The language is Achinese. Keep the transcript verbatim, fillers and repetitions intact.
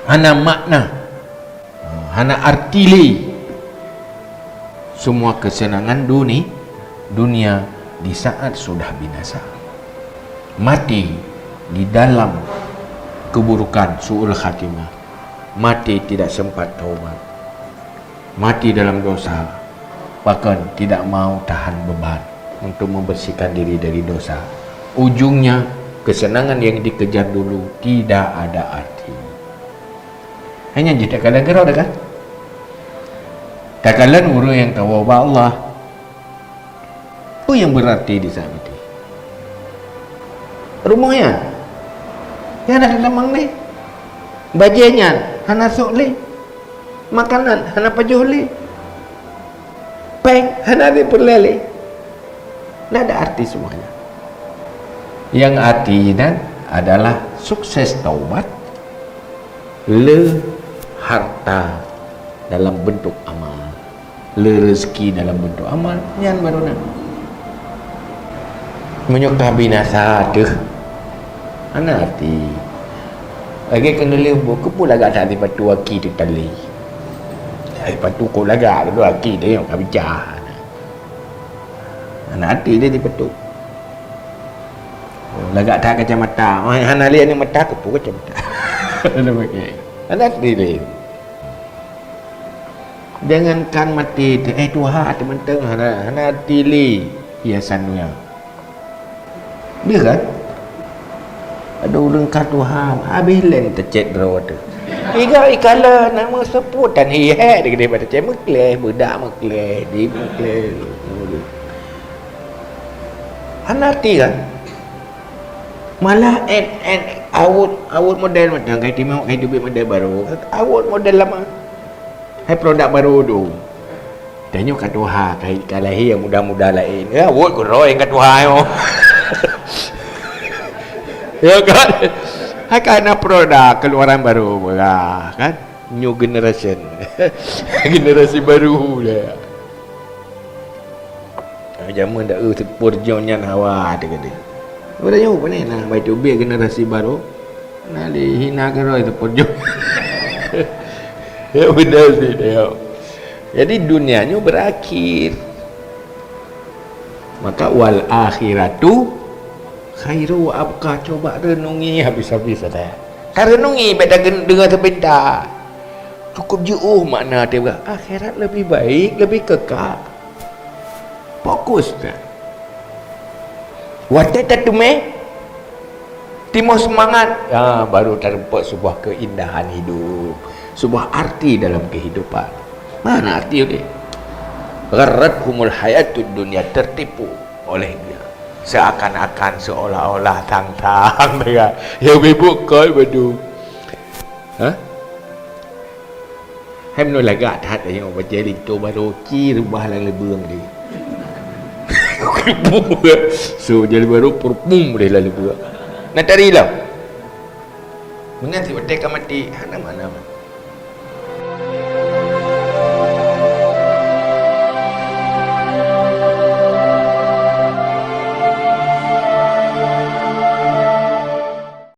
Hana makna, hana arti lé semua kesenangan duni-, dunia di saat sudah binasa. Mati di dalam keburukan, su'ul khatimah. Mati tidak sempat taubat. Mati dalam dosa, bahkan tidak mau tahan beban untuk membersihkan diri dari dosa. Ujungnya, kesenangan yang dikejar dulu tidak ada arti. Hanya jih takalon keudroe kan? Takalon ureuëng nyang tawoe bak Allah. Peue nyang berarti di saat mati? Rumoh nyan, nyan hana tamong lé. Bajée nyan hana sôk lé. Makanan hana pajoh lé. Péng hana jipeureulée lé. Ndak ada arti semuanya. Yang arti nyan adalah sukses taubat, le harta dalam bentuk amal, le rezeki dalam bentuk amal, nyan baru na. Meunyoe ka binasa teuh, hana arti. Lagée keuneulheueh buet, keupeue lagak that sipatu aki teuh tali. Sipatu kok lagak, laju aki teuh nyang ka bica. Hana arti lé sipatu. Oh, lagak that kacamata. Oh, hana lé aneuk mata, keupeue kacamata? Hana pakai. Hana arti lé. Jangankan maté, eh, tuha teumantong hana, hana arti lé hiasan dunia. Dia kan? Ada ureuëng ka tuha, habéh lén teucet droe teuh. Iga ikala nama seupôt dan hi hék digedeh bak teucet, meukleh, beudak meukleh, di meukleh. Hana arti kan? Malah en, en, awot, awot model macam kai timang, kai teubiet model baru. Awot model lama. Hai produk baru tu. Tanyoe ka tuha, ka, ka lahé muda-muda laén. Ya, wot keudroe nyang ka tuha nyoe. Ya kan? Hai ka na produk keluaran baru, bah, kan? New generation. Generasi baru dah. Ah, jameun dak eu seupôt jong nyan hawa teuh geude. Udah nyoe pane nah, bai teubiet generasi baru. Nah, dihina keudroe seupôt jong. Ya, benar sih, ya. Jadi, dunia nyoe berakhir. Maka, wal akhiratu khairu wa abqa. Coba renungi habis-habis, ada. Ka renungi, beda gen-, dengar sebentar. Cukup jiôh makna teuh, akhirat lebih baik, lebih kekal. Fokus dah. Watée tateumé, timoh seumangat, ha, baru tarumpok sebuah keindahan hidup, sebuah arti dalam kehidupan. Mana arti udép? Gharrathumul hayatud dunya, tertipu oleh dunia. Seakan-akan, seolah-olah, tang-tang, ya, ya, bibuk koi badu. Ha? Hai meunyoe lagak that, tanyoe bajée linto barô, ci reubah lam leubeueng di. So, jadi barô peurumpum deh lam leubeueng. Na tari lom. Meunan si watée ka maté, hana makna.